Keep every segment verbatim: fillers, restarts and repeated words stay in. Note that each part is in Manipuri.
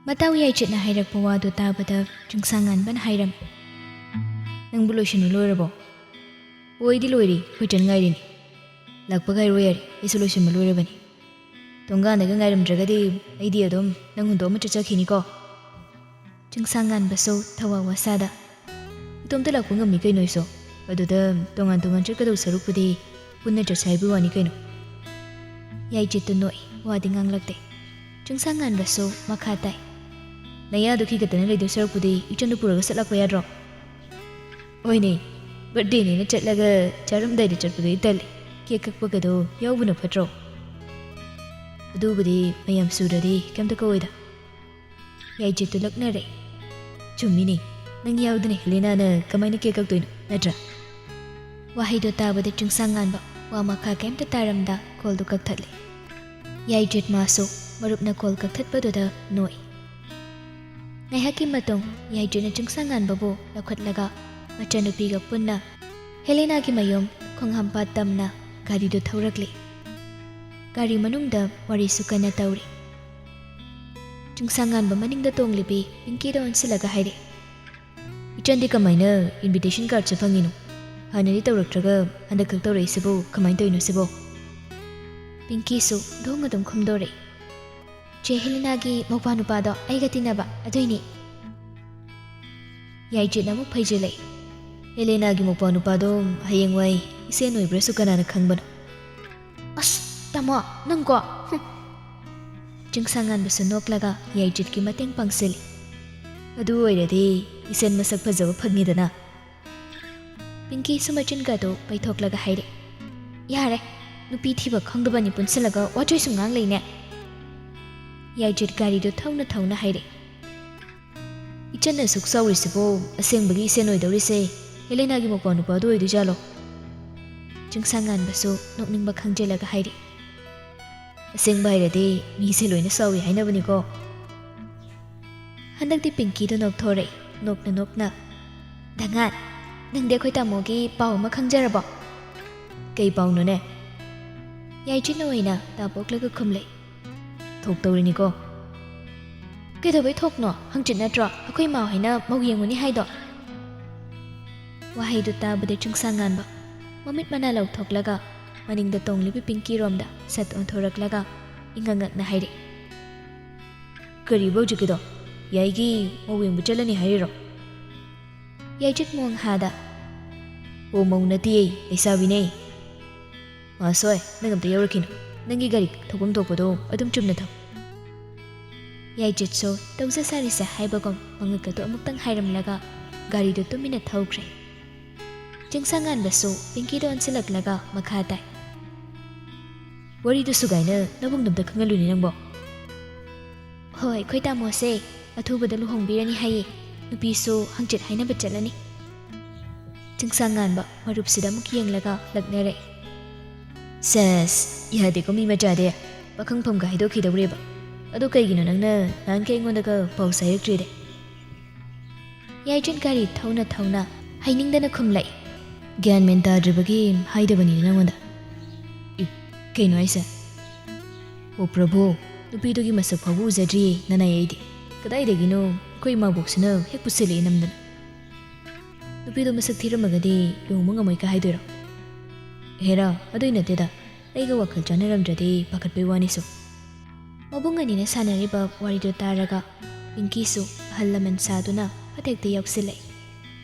ꯃꯇꯥꯎ ꯌꯥꯏꯆꯦꯠꯅ ꯍꯥꯏꯔꯛꯄ ꯋꯥꯗꯨ ꯇꯥꯕꯗ ꯆꯤꯡꯁꯥꯡꯉꯥꯟꯕꯅ ꯍꯥꯏꯔꯝꯃꯤ, "ꯅꯪꯕꯨ ꯂꯣꯏꯁꯤꯟꯕ ꯂꯣꯏꯔꯕꯣ?" "ꯑꯣ, ꯑꯩꯗꯤ ꯂꯣꯏꯔꯦ, ꯑꯩꯈꯣꯏ ꯆꯟ ꯉꯥꯏꯔꯤꯅꯤ꯫ ꯂꯥꯛꯄ ꯉꯥꯏꯔꯣ ꯌꯥꯔꯦ, ꯑꯩꯁꯨ ꯂꯣꯏꯁꯤꯟꯕ ꯂꯣꯏꯔꯕꯅꯤ꯫ ꯊꯣꯡꯒꯥꯟꯗꯒ ꯉꯥꯏꯔꯝꯗ꯭ꯔꯒꯗꯤ ꯑꯩꯗꯤ ꯑꯗꯨꯝ ꯅꯪ ꯍꯨꯟꯗꯣꯛꯑꯝꯃ ꯆꯠꯆꯈꯤꯅꯤꯀꯣ꯫" ꯆꯤꯡꯁꯥꯡꯉꯥꯟꯕꯁꯨ ꯊꯋꯥ ꯋꯥꯁꯥꯗ, "ꯏꯇꯣꯝꯇ ꯂꯥꯛꯄ ꯉꯝꯃꯤ ꯀꯩꯅꯣ ꯑꯩꯁꯨ꯫ ꯑꯗꯨꯗ ꯇꯣꯉꯥꯟ ꯇꯣꯉꯥꯟ ꯆꯠꯀꯗꯧ ꯁꯔꯨꯛꯄꯨꯗꯤ ꯄꯨꯟꯅ ꯆꯠꯁꯦ ꯍꯥꯏꯕꯒꯤ ꯋꯥꯅꯤ ꯀꯩꯅꯣ꯫" ꯌꯥꯏꯆꯦꯠꯇꯨ ꯅꯣꯛꯏ, ꯋꯥꯗꯤ ꯉꯥꯡꯂꯛꯇꯦ꯫ ꯆꯤꯡꯁꯥꯡꯉꯥꯟꯕꯁꯨ ꯃꯈꯥ ꯇꯥꯏ, "ꯅꯌꯥꯗꯨ ꯈꯤꯒꯠꯇꯅ ꯂꯩꯗꯧ ꯁꯔꯨꯛꯄꯨꯗꯤ ꯏꯆꯟꯗꯨ ꯄꯨꯔꯒ ꯆꯠꯂꯛꯄ ꯌꯥꯗ꯭ꯔꯣ?" "ꯍꯣꯏꯅꯦ, ꯕꯥꯔꯗꯦꯅꯦꯅ ꯆꯠꯂꯒ ꯆꯥꯔꯝꯗꯥꯏꯗ ꯆꯠꯄꯗꯨꯗꯤ ꯇꯜꯂꯤ꯫ ꯀꯦꯛ ꯀꯛꯄꯒꯗꯣ ꯌꯥꯎꯕꯅ ꯐꯠꯇ꯭ꯔꯣ?" "ꯑꯗꯨꯕꯨꯗꯤ ꯃꯌꯥꯝ ꯁꯨꯔꯗꯤ ꯀꯩꯝꯇ ꯀꯧꯏꯗ꯫" ꯌꯥꯏꯆꯦꯠꯇꯨ ꯂꯛꯅꯔꯦ꯫ "ꯆꯨꯝꯃꯤꯅꯦ, ꯅꯪ ꯌꯥꯎꯗꯅ ꯍꯦꯂꯦꯅꯥꯅ ꯀꯃꯥꯏꯅ ꯀꯦꯛ ꯀꯛꯇꯣꯏꯅꯣ, ꯅꯠꯇ꯭ꯔꯥ?" ꯋꯥꯍꯩꯗꯣ ꯇꯥꯕꯗ ꯆꯤꯡꯁꯥꯡꯉꯥꯟꯕ ꯋꯥ ꯃꯈꯥ ꯀꯩꯝꯇ ꯇꯥꯔꯝꯗ ꯀꯣꯜꯗꯨ ꯀꯛꯊꯠꯂꯦ꯫ ꯌꯥꯏꯆꯦꯠ ꯃꯥꯁꯨ ꯃꯔꯨꯞꯅ ꯀꯣꯜ ꯀꯛꯊꯠꯄꯗꯨꯗ ꯅꯣꯛꯏ꯫ ꯉꯥꯏꯍꯥꯛꯀꯤ ꯃꯇꯨꯡ ꯌꯥꯏꯆꯦꯠꯅ ꯆꯤꯡꯁꯥꯡꯉꯥꯟꯕꯕꯨ ꯂꯧꯈꯠꯂꯒ ꯃꯆꯟꯅꯨꯄꯤꯒ ꯄꯨꯟꯅ ꯍꯦꯂꯦꯅꯥꯒꯤ ꯃꯌꯨꯝ ꯈꯣꯡꯍꯥꯝꯄꯥꯠ ꯇꯝꯅ ꯒꯥꯔꯤꯗꯨ ꯊꯧꯔꯛꯂꯤ꯫ ꯒꯥꯔꯤ ꯃꯅꯨꯡꯗ ꯋꯥꯔꯤꯁꯨ ꯀꯟꯅ ꯇꯧꯔꯤ꯫ ꯆꯤꯡꯁꯥꯡꯉꯥꯟꯕ ꯃꯅꯤꯡꯗ ꯇꯣꯡꯂꯤꯕꯤ ꯄꯤꯡꯀꯤꯗ ꯑꯣꯟꯁꯤꯜꯂꯒ ꯍꯥꯏꯔꯦ, "ꯏꯆꯟꯗꯤ ꯀꯃꯥꯏꯅ invitation cardꯁꯦ ꯐꯪꯉꯤꯅꯣ? ꯍꯥꯟꯅꯗꯤ ꯇꯧꯔꯛꯇ꯭ꯔꯒ ꯍꯟꯗꯛ ꯈꯛ ꯇꯧꯔꯛꯏꯁꯤꯕꯨ ꯀꯃꯥꯏꯅ ꯇꯧꯔꯤꯅꯣ ꯁꯤꯕꯣ?" ꯄꯤꯡꯀꯤꯁꯨ ꯗꯣꯡ ꯑꯗꯨꯝ ꯈꯨꯝꯗꯣꯔꯛꯏ꯫ "ꯆꯦ ꯍꯦꯂꯤꯅꯥꯒꯤ ꯃꯧꯄ꯭ꯋꯥ ꯅꯨꯄꯥꯗꯣ ꯑꯩꯒ ꯇꯤꯟꯅꯕ ꯑꯗꯨꯏꯅꯤ꯫" ꯌꯥꯏꯆꯦꯠꯅ ꯑꯃꯨꯛ ꯐꯩꯖꯤꯜꯂꯛꯏ꯫ "ꯍꯦꯂꯦꯅꯥꯒꯤ ꯃꯧꯄ꯭ꯋꯥ ꯅꯨꯄꯥꯗꯣ ꯍꯌꯦꯡꯋꯥꯏ ꯏꯆꯦ ꯅꯣꯏꯕ꯭ꯔꯁꯨ ꯀꯅꯥꯅ ꯈꯪꯕꯅꯣ?" "ꯑꯁ, ꯇꯥꯃꯣ, ꯅꯪꯀꯣ, ꯍꯨꯝ꯫" ꯆꯤꯡꯁꯥꯡꯉꯥꯟꯕꯁꯨ ꯅꯣꯛꯂꯒ ꯌꯥꯏꯆꯦꯠꯀꯤ ꯃꯇꯦꯡ ꯄꯥꯡꯁꯤꯜꯂꯤ꯫ "ꯑꯗꯨ ꯑꯣꯏꯔꯗꯤ ꯏꯆꯟ ꯃꯁꯛ ꯐꯖꯕ ꯐꯪꯉꯤꯗꯅ꯫" ꯄꯤꯡꯀꯤꯁꯨ ꯃꯆꯤꯟꯒꯗꯨ ꯄꯩꯊꯣꯛꯂꯒ ꯍꯥꯏꯔꯦ, "ꯌꯥꯔꯦ, ꯅꯨꯄꯤ ꯊꯤꯕ ꯈꯪꯗꯕꯅꯤ ꯄꯨꯟꯁꯤꯜꯂꯒ ꯋꯥꯆꯣꯏꯁꯨ ꯉꯥꯡ ꯂꯩꯅꯦ꯫" ꯌꯥꯏꯆꯦꯠ ꯒꯥꯔꯤꯗꯨ ꯊꯧꯅ ꯊꯧꯅ ꯍꯥꯏꯔꯦ, "ꯏꯆꯟꯅ ꯑꯁꯨꯛ ꯆꯥꯎꯔꯤꯁꯤꯕꯨ ꯑꯁꯦꯡꯕꯒꯤ ꯏꯆꯟ ꯑꯣꯏꯗꯧꯔꯤꯁꯦ ꯍꯦꯂꯦꯅꯥꯒꯤ ꯃꯧꯄ꯭ꯋꯥ ꯅꯨꯄꯥꯗꯨ ꯑꯣꯏꯗꯣꯏꯖꯥꯠꯂꯣ?" ꯆꯤꯡꯁꯥꯡꯉꯥꯟꯕꯁꯨ ꯅꯣꯛꯅꯤꯡꯕ ꯈꯪꯖꯤꯜꯂꯒ ꯍꯥꯏꯔꯤ, "ꯑꯁꯦꯡꯕ ꯍꯥꯏꯔꯗꯤ ꯃꯤꯁꯦ ꯂꯣꯏꯅ ꯆꯥꯎꯏ ꯍꯥꯏꯅꯕꯅꯤꯀꯣ꯫" ꯍꯟꯗꯛꯇꯤ ꯄꯤꯡꯀꯤꯗꯨ ꯅꯣꯛꯊꯣꯔꯛꯏ, ꯅꯣꯛꯅ ꯅꯣꯛꯅ, "ꯗꯉꯥꯟ, ꯅꯪꯗꯤ ꯑꯩꯈꯣꯏ ꯇꯥꯃꯣꯒꯤ ꯄꯥꯎ ꯑꯃ ꯈꯪꯖꯔꯕꯣ?" "ꯀꯩ ꯄꯥꯎꯅꯣꯅꯦ?" ꯌꯥꯏꯆꯦꯠꯅ ꯑꯣꯏꯅ ꯇꯥ ꯄꯣꯛꯂꯒ ꯈꯨꯝꯂꯛꯏ, "ꯊꯣꯛꯇꯧꯔꯤꯅꯤꯀꯣ꯫" ꯀꯩꯗꯧꯕꯩ ꯊꯣꯛꯅꯣ? ꯍꯪꯆꯤꯠ ꯅꯠꯇ꯭ꯔꯣ ꯑꯩꯈꯣꯏ ꯏꯃꯥ ꯍꯣꯏꯅ ꯃꯧ ꯌꯦꯡꯉꯨꯅꯤ ꯍꯥꯏꯗꯣ? ꯋꯥꯍꯩꯗꯨ ꯇꯥꯕꯗ ꯆꯤꯡꯁꯥꯡ ꯉꯥꯟꯕ ꯃꯃꯤꯠ ꯃꯅꯥ ꯂꯧꯊꯣꯛꯂꯒ ꯃꯅꯤꯡꯗ ꯇꯣꯡꯂꯤꯕꯤ ꯄꯤꯡꯀꯤꯔꯣꯝꯗ ꯁꯠ ꯑꯣꯟꯊꯣꯔꯛꯂꯒ ꯏꯉꯛ ꯉꯛꯅ ꯍꯥꯏꯔꯛꯏ꯫ "ꯀꯔꯤꯕ ꯍꯧꯖꯤꯛꯀꯤꯗꯣ? ꯌꯥꯏꯒꯤ ꯃꯧ ꯌꯦꯡꯕ ꯆꯠꯂꯅꯤ ꯍꯥꯏꯔꯤꯔꯣ?" ꯌꯥꯏꯖꯤꯠ ꯃꯣꯡ ꯍꯥꯗ, "ꯑꯣ, ꯃꯧ ꯅꯠꯇꯤꯌꯦ, ꯂꯩꯁꯥꯕꯤꯅꯦ꯫ ꯃꯥꯁꯣꯏ, ꯅꯪ ꯑꯝꯇ ꯌꯧꯔꯛꯈꯤꯅꯨ꯫ ꯅꯪꯒꯤ ꯒꯥꯔꯤ ꯊꯧꯐꯝ ꯊꯣꯛꯄꯗꯣ ꯑꯗꯨꯝ ꯆꯨꯝꯅ ꯊꯧ꯫" ꯌꯥꯏꯖꯤꯠꯁꯨ ꯇꯧꯖ ꯁꯥꯔꯤꯁꯦ ꯍꯥꯏꯕꯒꯨꯝ ꯃꯉꯛ ꯑꯗꯨ ꯑꯃꯨꯛꯇꯪ ꯍꯥꯏꯔꯝꯂꯒ ꯒꯥꯔꯤꯗꯨ ꯇꯨꯃꯤꯟꯅ ꯊꯧꯈ꯭ꯔꯦ꯫ ꯆꯤꯡꯁꯥꯡꯉꯥꯟꯕꯁꯨ ꯄꯤꯡꯀꯤꯗ ꯑꯣꯟꯁꯤꯜꯂꯛꯂꯒ ꯃꯈꯥ ꯇꯥꯏ꯫ "ꯋꯥꯔꯤꯗꯨ ꯁꯨꯒꯥꯏꯅ ꯅꯕꯨꯡꯗꯣ ꯑꯝꯇ ꯈꯪꯍꯜꯂꯨꯅꯦ ꯅꯪꯕꯣ꯫" "ꯍꯣꯏ, ꯑꯩꯈꯣꯏ ꯇꯥꯃꯣꯁꯦ ꯑꯊꯨꯕꯗ ꯂꯨꯍꯣꯡꯕꯤꯔꯅꯤ ꯍꯥꯏꯌꯦ꯫ ꯅꯨꯄꯤꯁꯨ ꯍꯪꯆꯤꯠ ꯍꯥꯏꯅꯕ ꯆꯠꯂꯅꯤ꯫" ꯆꯤꯡꯁꯥꯡꯉꯥꯟꯕ ꯃꯔꯨꯞꯁꯤꯗ ꯑꯃꯨꯛ ꯌꯦꯡꯂꯒ ꯂꯛꯅꯔꯛꯏ꯫ "ꯁꯦꯁ, ꯌꯥꯗꯦꯀꯣ ꯃꯤ ꯃꯆꯥꯗꯤ꯫ ꯄꯥꯈꯪꯐꯝꯒ ꯍꯥꯏꯗꯣꯛꯈꯤꯗꯧꯔꯦꯕ꯫ ꯑꯗꯣ ꯀꯩꯒꯤꯅꯣ ꯅꯪꯅ ꯅꯍꯥꯟꯈꯩ ꯑꯩꯉꯣꯟꯗꯒ ꯄꯥꯎꯁꯦ ꯍꯥꯏꯔꯛꯇ꯭ꯔꯤꯗꯤ?" ꯌꯥꯏꯖꯤꯠ ꯒꯥꯔꯤ ꯊꯧꯅ ꯊꯧꯅ ꯍꯩꯅꯤꯡꯗꯅ ꯈꯨꯝꯂꯛꯏ꯫ "ꯒ꯭ꯌꯥꯟ ꯃꯦꯟ ꯇꯥꯗ꯭ꯔꯤꯕꯒꯤ ꯍꯥꯏꯗꯕꯅꯤꯅꯦ ꯅꯪꯉꯣꯟꯗ꯫" "ꯏ, ꯀꯩꯅꯣ ꯍꯥꯏꯁꯦ?" "ꯑꯣ ꯄ꯭ꯔꯚꯨ, ꯅꯨꯄꯤꯗꯨꯒꯤ ꯃꯁꯛ ꯐꯥꯎꯕ ꯎꯖꯗ꯭ꯔꯤꯌꯦ ꯅꯅꯥꯏ ꯑꯩꯗꯤ꯫ ꯀꯗꯥꯏꯗꯒꯤꯅꯣ ꯑꯩꯈꯣꯏ ꯏꯃꯥꯕꯣꯛꯁꯤꯅ ꯍꯦꯛ ꯄꯨꯁꯤꯜꯂꯛꯑꯦ ꯅꯝꯗꯅ꯫ ꯅꯨꯄꯤꯗꯣ ꯃꯁꯛ ꯊꯤꯔꯝꯃꯒꯗꯤ ꯂꯨꯍꯣꯡꯕ ꯉꯝꯃꯣꯏ ꯀꯥ ꯍꯥꯏꯗꯣꯏꯔꯣ?" "ꯍꯦꯔꯥ, ꯑꯗꯨꯏ ꯅꯠꯇꯦꯗ, ꯑꯩꯒ ꯋꯥꯈꯜ ꯆꯥꯟꯅꯔꯝꯗ꯭ꯔꯗꯤ ꯄꯥꯈꯠꯄꯩ ꯋꯥꯅꯤ ꯁꯨꯝ꯫" ꯃꯕꯨꯡ ꯑꯅꯤꯅ ꯁꯥꯟꯅꯔꯤꯕ ꯋꯥꯔꯤꯗꯨ ꯇꯥꯔꯒ ꯄꯤꯡꯀꯤꯁꯨ ꯑꯍꯜ ꯂꯃꯟ ꯁꯥꯗꯨꯅ ꯐꯠ ꯍꯦꯛꯇ ꯌꯥꯎꯁꯤꯜꯂꯛꯏ꯫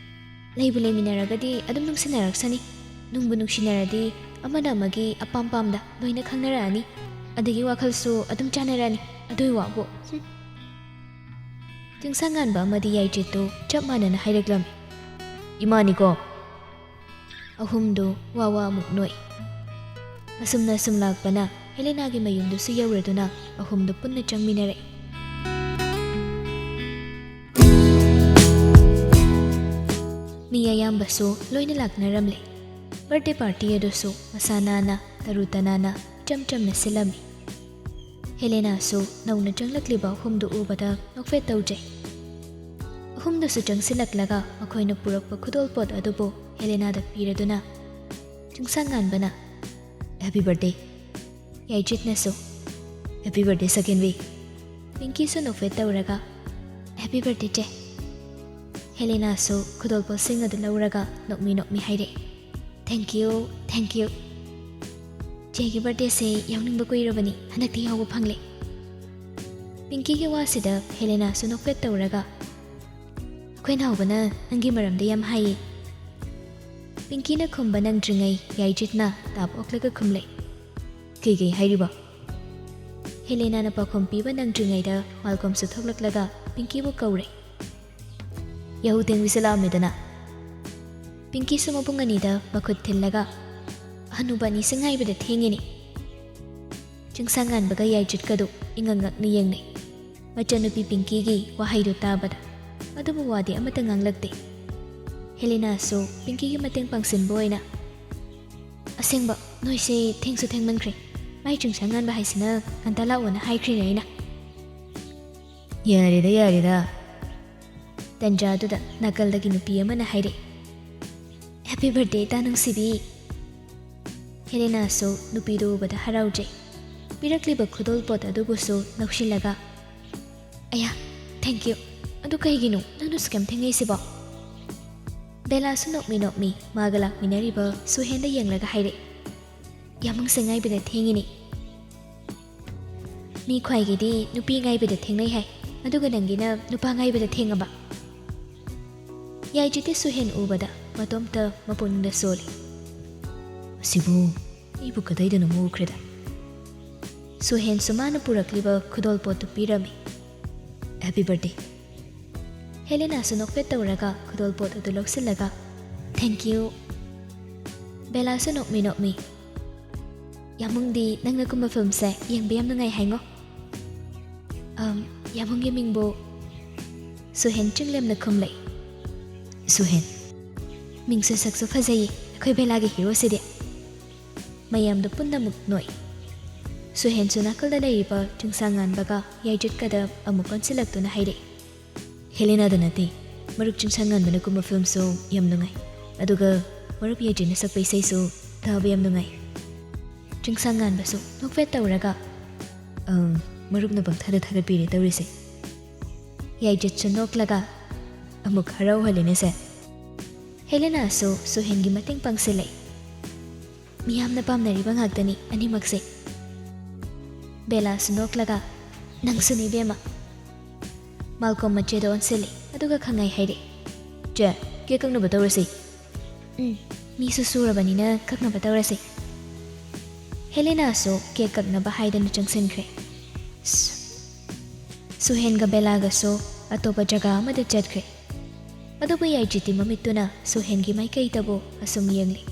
"ꯂꯩꯕꯨ ꯂꯩꯃꯤꯟꯅꯔꯒꯗꯤ ꯑꯗꯨꯝ ꯅꯨꯡꯁꯤꯅꯔꯛꯁꯅꯤ꯫ ꯅꯨꯡꯕꯨ ꯅꯨꯡꯁꯤꯅꯔꯗꯤ ꯑꯃꯅ ꯑꯃꯒꯤ ꯑꯄꯥꯝ ꯄꯥꯝꯗ ꯂꯣꯏꯅ ꯈꯪꯅꯔꯛꯑꯅꯤ꯫ ꯑꯗꯒꯤ ꯋꯥꯈꯜꯁꯨ ꯑꯗꯨꯝ ꯆꯥꯟꯅꯔꯛꯑꯅꯤ꯫ ꯑꯗꯨꯏ ꯋꯥꯕꯨ꯫ ꯍꯨꯝ꯫" ꯆꯤꯡꯁꯥꯡꯉꯥꯟꯕ ꯑꯃꯗꯤ ꯌꯥꯏꯖꯤꯠꯇꯨ ꯆꯞ ꯃꯥꯟꯅꯅ ꯍꯥꯏꯔꯛꯂꯝꯃꯤ꯫ "ꯏꯃꯥꯅꯤꯀꯣ꯫" ꯑꯍꯨꯝꯗꯨ ꯋꯥ ꯋꯥ ꯑꯃꯨꯛ ꯅꯣꯛꯏ꯫ ꯑꯁꯨꯝꯅ ꯁꯨꯝ ꯂꯥꯛꯄꯅ ꯍꯦꯂꯦꯅꯥꯒꯤ ꯃꯌꯨꯝꯗꯨꯁꯨ ꯌꯧꯔꯗꯨꯅ ꯑꯍꯨꯝꯗꯨ ꯄꯨꯟꯅ ꯆꯪꯃꯤꯟꯅꯔꯛꯏ꯫ ꯃꯤ ꯑꯌꯥꯝꯕꯁꯨ ꯂꯣꯏꯅ ꯂꯥꯛꯅꯔꯝꯂꯦ꯫ ꯕꯥꯔꯗꯦ ꯄꯥꯔꯇꯤ ꯑꯗꯨꯁꯨ ꯃꯁꯥ ꯅꯥꯟꯅ, ꯇꯔꯨ ꯇꯅꯥꯟꯅ, ꯏꯆꯝ ꯆꯝꯅ ꯁꯤꯜꯂꯝꯃꯤ꯫ ꯍꯦꯂꯦꯅꯥꯁꯨ ꯅꯧꯅ ꯆꯪꯂꯛꯂꯤꯕ ꯑꯍꯨꯝꯗꯨ ꯎꯕꯗ ꯅꯣꯛꯐꯦꯠ ꯇꯧꯖꯩ꯫ ꯑꯍꯨꯝꯗꯨꯁꯨ ꯆꯪꯁꯤꯜꯂꯛꯂꯒ ꯃꯈꯣꯏꯅ ꯄꯨꯔꯛꯄ ꯈꯨꯗꯣꯜ ꯄꯣꯠ ꯑꯗꯨꯕꯨ ꯍꯦꯂꯦꯅꯥꯗ ꯄꯤꯔꯗꯨꯅ ꯆꯤꯡꯁꯥꯡ ꯉꯥꯟꯕꯅ "Happy birthday!" ꯌꯥꯏꯖꯤꯠꯅꯁꯨ "Happy birthday, second week!" ꯄꯤꯡꯀꯤꯁꯨ ꯅꯣꯛꯐꯦꯠ ꯇꯧꯔꯒ, "Happy birthday, ꯆꯦ!" ꯍꯦꯂꯦꯅꯥꯁꯨ ꯈꯨꯗꯣꯜꯄꯣꯠꯁꯤꯡ ꯑꯗꯨ ꯂꯧꯔꯒ ꯅꯣꯛꯃꯤ ꯅꯣꯛꯃꯤ ꯍꯥꯏꯔꯛꯏ, "Thank you, thank you꯫ ꯆꯦꯒꯤ birthdayꯁꯦ ꯌꯥꯎꯅꯤꯡꯕ ꯀꯨꯏꯔꯕꯅꯤ, ꯍꯟꯗꯛꯇꯤ ꯌꯥꯎꯕ ꯐꯪꯂꯦ꯫" ꯄꯤꯡꯀꯤꯒꯤ ꯋꯥꯁꯤꯗ ꯍꯦꯂꯦꯅꯥꯁꯨ ꯅꯣꯛꯐꯦꯠ ꯇꯧꯔꯒ, "ꯑꯩꯈꯣꯏ ꯅꯥꯎꯕꯅ ꯅꯪꯒꯤ ꯃꯔꯝꯗ ꯌꯥꯝ ꯍꯥꯏꯌꯦ꯫" ꯄꯤꯡꯀꯤꯅ ꯈꯨꯝꯕ ꯅꯪꯗ꯭ꯔꯤꯉꯩ ꯌꯥꯏꯖꯤꯠꯅ ꯇꯥꯞ ꯑꯣꯛꯂꯒ ꯈꯨꯝꯂꯦ, "ꯀꯩꯀꯩ ꯍꯥꯏꯔꯤꯕ?" ꯍꯦꯂꯦꯅꯥꯅ ꯄꯥꯎꯈꯨꯝ ꯄꯤꯕ ꯅꯪꯗ꯭ꯔꯤꯉꯩꯗ ꯃꯥꯜꯀꯣꯝꯁꯨ ꯊꯣꯛꯂꯛꯂꯒ ꯄꯤꯡꯀꯤꯕꯨ ꯀꯧꯔꯦ꯫ "ꯌꯥꯍꯧ ꯊꯦꯡꯕꯤꯁꯨ ꯂꯥꯛꯑꯝꯃꯦꯗꯅ꯫" ꯄꯤꯡꯀꯤꯁꯨ ꯃꯕꯨꯡ ꯑꯅꯤꯗ ꯃꯈꯨꯠ ꯊꯤꯜꯂꯒ, "ꯍꯅꯨꯕ ꯑꯅꯤꯁꯦ ꯉꯥꯏꯕꯗ ꯊꯦꯡꯉꯤꯅꯦ꯫" ꯆꯤꯡꯁꯥꯡ ꯉꯥꯟꯕꯒ ꯌꯥꯏꯖꯤꯠꯀꯗꯨ ꯏꯉꯛ ꯉꯛꯅ ꯌꯦꯡꯅꯩ꯫ ꯃꯆꯟꯅꯨꯄꯤ ꯄꯤꯡꯀꯤꯒꯤ ꯋꯥꯍꯩꯗꯨ ꯇꯥꯕꯗ꯫ ꯑꯗꯨꯕꯨ ꯋꯥꯗꯤ ꯑꯃꯠꯇ ꯉꯥꯡꯂꯛꯇꯦ꯫ ꯍꯦꯂꯦꯅꯥꯁꯨ ꯄꯤꯡꯀꯤꯒꯤ ꯃꯇꯦꯡ ꯄꯥꯡꯁꯤꯟꯕ ꯑꯣꯏꯅ, "ꯑꯁꯦꯡꯕ, ꯅꯣꯏꯁꯦ ꯊꯦꯡꯁꯨ ꯊꯦꯡꯃꯟꯈ꯭ꯔꯦ꯫ ꯃꯥꯏ ꯆꯤꯡꯁꯥꯡ ꯉꯥꯟꯕ ꯍꯥꯏꯁꯤꯅ ꯉꯟꯇꯥ ꯂꯥꯛꯑꯣꯅ ꯍꯥꯏꯈ꯭ꯔꯤꯅꯦ ꯑꯩꯅ꯫" "ꯌꯥꯔꯦꯗ, ꯌꯥꯔꯦꯗ꯫" ꯇꯟꯖꯥꯗꯨꯗ ꯅꯥꯀꯜꯗꯒꯤ ꯅꯨꯄꯤ ꯑꯃꯅ ꯍꯥꯏꯔꯛꯏ, "Happy birthday, ꯏꯇꯥ ꯅꯨꯡꯁꯤꯕꯤ!" ꯍꯦꯂꯦꯅꯥꯁꯨ ꯅꯨꯄꯤꯗꯨ ꯎꯕꯗ ꯍꯔꯥꯎꯖꯩ꯫ ꯄꯤꯔꯛꯂꯤꯕ ꯈꯨꯗꯣꯜꯄꯣꯠ ꯑꯗꯨꯕꯨꯁꯨ ꯂꯧꯁꯤꯜꯂꯒ, "ꯑꯌꯥ, thank you꯫ ꯑꯗꯨ ꯀꯩꯒꯤꯅꯣ ꯅꯪꯅ ꯁꯨꯛꯌꯥꯝ ꯊꯦꯡꯉꯛꯏꯁꯤꯕꯣ?" ꯕꯦꯂꯥꯁꯨ ꯅꯣꯛꯃꯤ ꯅꯣꯛꯃꯤ ꯃꯥꯒ ꯂꯥꯛꯃꯤꯟꯅꯔꯤꯕ ꯁꯨꯍꯦꯟꯗ ꯌꯦꯡꯂꯒ ꯍꯥꯏꯔꯛꯏ, "ꯌꯥꯃꯨꯡꯁꯦ ꯉꯥꯏꯕꯗ ꯊꯦꯡꯉꯤꯅꯦ꯫ ꯃꯤ ꯈ꯭ꯋꯥꯏꯒꯤꯗꯤ ꯅꯨꯄꯤ ꯉꯥꯏꯕꯗ ꯊꯦꯡꯅꯩ ꯍꯥꯏ, ꯑꯗꯨꯒ ꯅꯪꯒꯤꯅ ꯅꯨꯄꯥ ꯉꯥꯏꯕꯗ ꯊꯦꯡꯉꯕ?" ꯌꯥꯏꯖꯤꯠꯇꯤ ꯁꯨꯍꯦꯟ ꯎꯕꯗ ꯃꯇꯣꯝꯇ ꯃꯄꯨꯛꯅꯤꯡꯗ ꯁꯣꯜꯂꯤ꯫ "ꯑꯁꯤꯕꯨ ꯑꯩꯕꯨ ꯀꯗꯥꯏꯗꯅꯣ ꯎꯈ꯭ꯔꯦꯗ꯫" ꯁꯨꯍꯦꯟꯁꯨ ꯃꯥꯅ ꯄꯨꯔꯛꯂꯤꯕ ꯈꯨꯗꯣꯜꯄꯣꯠꯇꯨ ꯄꯤꯔꯝꯃꯤ꯫ "Happy birthday꯫" ꯍꯦꯂꯦꯅꯥꯁꯨ ꯅꯣꯛꯐꯦꯠ ꯇꯧꯔꯒ ꯈꯨꯗꯣꯜꯄꯣꯠ ꯑꯗꯨ ꯂꯧꯁꯤꯜꯂꯒ, "Thank you꯫" ꯕꯦꯂꯥꯁꯨ ꯅꯣꯛꯃꯤ ꯅꯣꯛꯃꯤ, "ꯌꯥꯃꯨꯡꯗꯤ ꯅꯪꯅ ꯀꯨꯝꯕ filmꯁꯦ ꯌꯦꯡꯕ ꯌꯥꯝ ꯅꯨꯡꯉꯥꯏ ꯍꯥꯏꯉꯣ꯫" "ꯑꯝ, ꯌꯥꯃꯨꯡꯒꯤ ꯃꯤꯡꯕꯨ?" ꯁꯨꯍꯦꯟ ꯆꯤꯡꯂꯦꯝꯅ ꯈꯨꯝꯂꯛꯏ꯫ ꯁꯨꯍꯦꯟ, ꯃꯤꯡꯁꯨ ꯁꯛꯁꯨ ꯐꯖꯩꯌꯦ ꯑꯩꯈꯣꯏ ꯕꯦꯂꯥꯒꯤ heroꯁꯤꯗꯤ꯫ ꯃꯌꯥꯝꯗꯨ ꯄꯨꯝꯅꯃꯛ ꯅꯣꯛꯏ꯫ ꯁꯨꯍꯦꯟꯁꯨ ꯅꯥꯀꯜꯗ ꯂꯩꯔꯤꯕ ꯆꯤꯡꯁꯥꯡ ꯉꯥꯟꯕꯒ ꯌꯥꯏꯖꯤꯠꯀꯗ ꯑꯃꯨꯛ ꯑꯣꯟꯁꯤꯜꯂꯛꯇꯨꯅ ꯍꯥꯏꯔꯛꯏ꯫ "ꯍꯦꯂꯦꯅꯥꯗ ꯅꯠꯇꯦ, ꯃꯔꯨꯞ ꯆꯤꯡꯁꯥꯡ ꯉꯥꯟꯕꯅ ꯀꯨꯝꯕ filmꯁꯨ ꯌꯥꯝ ꯅꯨꯡꯉꯥꯏ꯫ ꯑꯗꯨꯒ ꯃꯔꯨꯞ ꯌꯥꯏꯖꯤꯠꯅ ꯁꯛꯄ ꯏꯁꯩꯁꯨ ꯇꯥꯕ ꯌꯥꯝ ꯅꯨꯡꯉꯥꯏ꯫" ꯆꯤꯡꯁꯥꯡ ꯉꯥꯟꯕꯁꯨ ꯅꯣꯛꯐꯦꯠ ꯇꯧꯔꯒ, "ꯑꯪ, ꯃꯔꯨꯞꯅ ꯄꯪꯊꯥꯗ ꯊꯥꯒꯠꯄꯤꯔꯦ ꯇꯧꯔꯤꯁꯦ꯫ ꯌꯥꯏꯖꯤꯠꯁꯨ ꯅꯣꯛꯂꯒ, "ꯑꯃꯨꯛ ꯍꯔꯥꯎꯍꯜꯂꯦꯅꯦ ꯁꯦ꯫" ꯍꯦꯂꯦꯅꯥꯁꯨ ꯁꯨꯍꯦꯟꯒꯤ ꯃꯇꯦꯡ ꯄꯥꯡꯁꯤꯜꯂꯦ꯫ ꯃꯤꯌꯥꯝꯅ ꯄꯥꯝꯅꯔꯤꯕ ꯉꯥꯛꯇꯅꯤ ꯑꯅꯤꯃꯛꯁꯦ꯫ ꯕꯦꯂꯥꯁꯨ ꯅꯣꯛꯂꯒ, "ꯅꯪꯁꯨꯅꯤ ꯏꯕꯦꯝꯃ꯫" ꯃꯥꯜꯀꯣꯝ ꯃꯆꯦꯗ ꯑꯣꯟꯁꯤꯜꯂꯦ, ꯑꯗꯨꯒ ꯈꯪꯉꯥꯏ ꯍꯥꯏꯔꯦ, "ꯆꯦ, ꯀꯦꯛ ꯀꯛꯅꯕ ꯇꯧꯔꯁꯤ꯫" "ꯎꯝ, ꯃꯤꯁꯨ ꯁꯨꯔꯕꯅꯤꯅ ꯀꯛꯅꯕ ꯇꯧꯔꯁꯤ꯫" ꯍꯦꯂꯦꯅꯥꯁꯨ ꯀꯦꯛ ꯀꯛꯅꯕ ꯍꯥꯏꯗꯅ ꯆꯪꯁꯤꯟꯈ꯭ꯔꯦ꯫ ꯁꯨ-, ꯁꯨꯍꯦꯟꯒ ꯕꯦꯂꯥꯒꯁꯨ ꯑꯇꯣꯞꯄ ꯖꯒꯥ ꯑꯃꯗ ꯆꯠꯈ꯭ꯔꯦ꯫ ꯑꯗꯨꯕꯨ ꯌꯥꯏꯖꯤꯠꯇꯤ ꯃꯃꯤꯠꯇꯨꯅ ꯁꯨꯍꯦꯟꯒꯤ ꯃꯥꯏꯀꯩꯗꯕꯨ ꯑꯁꯨꯝ ꯌꯦꯡꯂꯤ꯫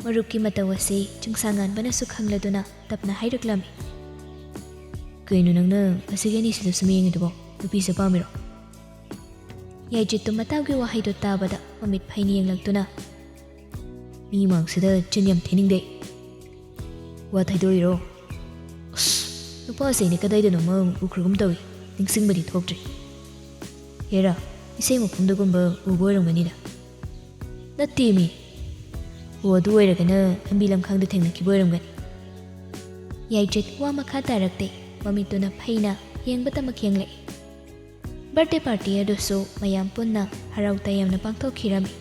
ꯃꯔꯨꯞꯀꯤ ꯃꯇꯧ ꯑꯁꯤ ꯆꯤꯡꯁꯥꯡꯉꯥꯟꯕꯅꯁꯨ ꯈꯪꯂꯗꯨꯅ ꯇꯞꯅ ꯍꯥꯏꯔꯛꯂꯝꯃꯤ, "ꯀꯩꯅꯣ ꯅꯪꯅ ꯑꯁꯤꯒꯤ ꯑꯅꯤꯁꯤꯗ ꯁꯨꯝ ꯌꯦꯡꯉꯤꯗꯨꯕꯣ? ꯅꯨꯄꯤꯁꯦ ꯄꯥꯝꯃꯤꯔꯣ?" ꯌꯥꯏꯖꯤꯠꯇꯨ ꯃꯇꯥꯎꯒꯤ ꯋꯥꯍꯩꯗꯨ ꯇꯥꯕꯗ ꯃꯃꯤꯠ ꯐꯩꯅ ꯌꯦꯡꯂꯛꯇꯨꯅ, "ꯃꯤ ꯃꯥꯡꯁꯤꯗ ꯆꯤꯟ ꯌꯥꯝ ꯊꯤꯅꯤꯡꯗꯦ꯫ ꯋꯥ ꯊꯩꯗꯣꯛꯏꯔꯣ? ꯑꯁ, ꯅꯨꯄꯥꯁꯦ ꯑꯩꯅ ꯀꯗꯥꯏꯗꯅꯣꯃ ꯎꯈ꯭ꯔꯒꯨꯝ ꯇꯧꯏ, ꯅꯤꯡꯁꯤꯡꯕꯗꯤ ꯊꯣꯛꯇ꯭ꯔꯦ꯫ ꯍꯦꯔꯥ, ꯏꯁꯩ ꯃꯐꯝꯗꯒꯨꯝꯕ ꯎꯕ ꯑꯣꯏꯔꯝꯒꯅꯤꯗ꯫" "ꯅꯠꯇꯦꯃꯤ꯫ ꯑꯣ, ꯑꯗꯨ ꯑꯣꯏꯔꯒꯅ ꯂꯝꯕꯤ ꯂꯝꯈꯥꯡꯗ ꯊꯦꯡꯅꯈꯤꯕ ꯑꯣꯏꯔꯝꯒꯅꯤ꯫" ꯌꯥꯏꯖꯤꯠ ꯋꯥ ꯃꯈꯥ ꯇꯥꯔꯛꯇꯦ, ꯃꯃꯤꯠꯇꯨꯅ ꯐꯩꯅ ꯌꯦꯡꯕꯇꯃꯛ ꯌꯦꯡꯂꯛꯏ꯫ ꯕꯥꯔꯗꯦ ꯄꯥꯔꯇꯤ ꯑꯗꯨꯁꯨ ꯃꯌꯥꯝ ꯄꯨꯟꯅ ꯍꯔꯥꯎ ꯇꯌꯥꯝꯅ ꯄꯥꯡꯊꯣꯛꯈꯤꯔꯝꯃꯤ꯫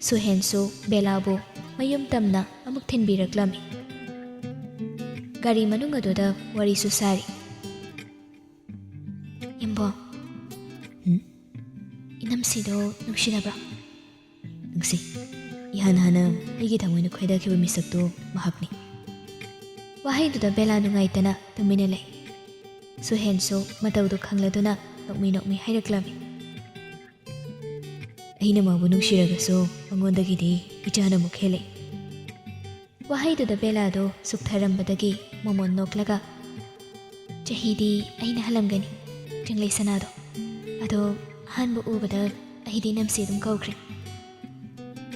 ꯁꯨꯍꯦꯟꯁꯨ ꯕꯦꯂꯥꯕꯨ ꯃꯌꯨꯝ ꯇꯝꯅ ꯑꯃꯨꯛ ꯊꯤꯟꯕꯤꯔꯛꯂꯝꯃꯤ꯫ ꯒꯥꯔꯤ ꯃꯅꯨꯡ ꯑꯗꯨꯗ ꯋꯥꯔꯤꯁꯨ ꯁꯥꯔꯤ꯫ "ꯏꯝꯕꯣ, ꯎꯝ? ꯏꯅꯝꯁꯤꯗꯣ ꯅꯨꯡꯁꯤꯗꯕ꯭ꯔꯥ?" "ꯅꯨꯡꯁꯤ꯫ ꯏꯍꯥꯟ ꯍꯥꯟꯅ ꯑꯩꯒꯤ ꯊꯃꯣꯏꯅ ꯈꯣꯏꯗꯥꯈꯤꯕ ꯃꯤꯁꯛꯇꯣ ꯃꯍꯥꯛꯅꯤ꯫" ꯋꯥꯍꯩꯗꯨꯗ ꯕꯦꯂꯥ ꯅꯨꯡꯉꯥꯏꯇꯅ ꯇꯨꯃꯤꯟꯅ ꯂꯩ꯫ ꯁꯨꯍꯦꯟꯁꯨ ꯃꯇꯧꯗꯨ ꯈꯪꯂꯗꯨꯅ ꯅꯣꯛꯃꯤ ꯅꯣꯛꯃꯤ ꯍꯥꯏꯔꯛꯂꯝꯃꯤ, "ꯑꯩꯅ ꯃꯥꯕꯨ ꯅꯨꯡꯁꯤꯔꯒꯁꯨ ꯃꯉꯣꯟꯗꯒꯤꯗꯤ ꯏꯆꯥꯅ ꯑꯃꯨꯛ ꯍꯦꯜꯂꯦ꯫" ꯋꯥꯍꯩꯗꯨꯗ ꯕꯦꯂꯥꯗꯣ ꯁꯨꯛꯊꯔꯝꯕꯗꯒꯤ ꯃꯣꯃꯣꯟ ꯅꯣꯛꯂꯒ, "ꯆꯍꯤꯗꯤ ꯑꯩꯅ ꯍꯜꯂꯝꯒꯅꯤ, ꯆꯤꯡꯂꯩ ꯁꯅꯥꯗꯣ꯫ ꯑꯗꯣ ꯑꯍꯥꯟꯕ ꯎꯕꯗ ꯑꯩꯗꯤ ꯏꯅꯝꯁꯤ ꯑꯗꯨꯝ ꯀꯧꯈ꯭ꯔꯦ꯫"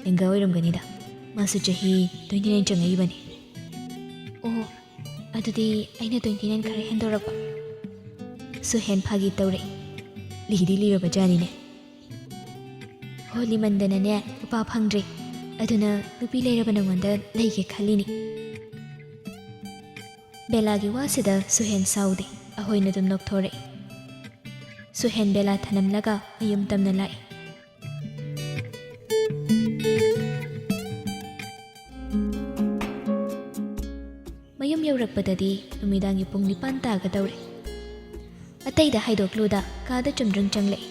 "ꯂꯦꯡꯒꯥ ꯑꯣꯏꯔꯝꯒꯅꯤꯗ, ꯃꯥꯁꯨ ꯆꯍꯤ twenty nine ꯆꯪꯉꯛꯏꯕꯅꯤ꯫" "ꯑꯣ, ꯑꯗꯨꯗꯤ ꯑꯩꯅ twenty nine ꯈꯔ ꯍꯦꯟꯗꯣꯔꯛꯄ꯫" ꯁꯨꯍꯦꯟ ꯐꯥꯒꯤ ꯇꯧꯔꯛꯏ꯫ "ꯂꯤꯗꯤ ꯂꯤꯔꯕ ꯖꯥꯠꯅꯤꯅꯦ꯫" "ꯍꯣ, ꯂꯤꯃꯟꯗꯅꯅꯦ ꯅꯨꯄꯥ ꯐꯪꯗ꯭ꯔꯦ꯫ ꯑꯗꯨꯅ ꯅꯨꯄꯤ ꯂꯩꯔꯕ ꯅꯉꯣꯟꯗ ꯂꯩꯒꯦ ꯈꯜꯂꯤꯅꯤ꯫ ꯕꯦꯂꯥꯒꯤ ꯋꯥꯁꯤꯗ ꯁꯨꯍꯦꯟ ꯁꯥꯎꯗꯦ, ꯑꯍꯣꯏꯅ ꯑꯗꯨꯝ ꯅꯣꯛꯊꯣꯔꯛꯏ꯫ ꯁꯨꯍꯦꯟ ꯕꯦꯂꯥ ꯊꯅꯝꯂꯒ ꯃꯌꯨꯝ ꯇꯝꯅ ꯂꯥꯛꯏ꯫ ꯃꯌꯨꯝ ꯌꯧꯔꯛꯄꯗꯗꯤ ꯅꯨꯃꯤꯗꯥꯡꯒꯤ ꯄꯨꯡ ꯅꯤꯄꯥꯟ ꯇꯥꯒꯗꯧꯔꯦ꯫ ꯑꯇꯩꯗ ꯍꯥꯏꯗꯣꯛꯂꯨꯗ ꯀꯥꯗ ꯆꯨꯝꯗ꯭ꯔꯤꯡ ꯆꯪꯂꯛꯏ꯫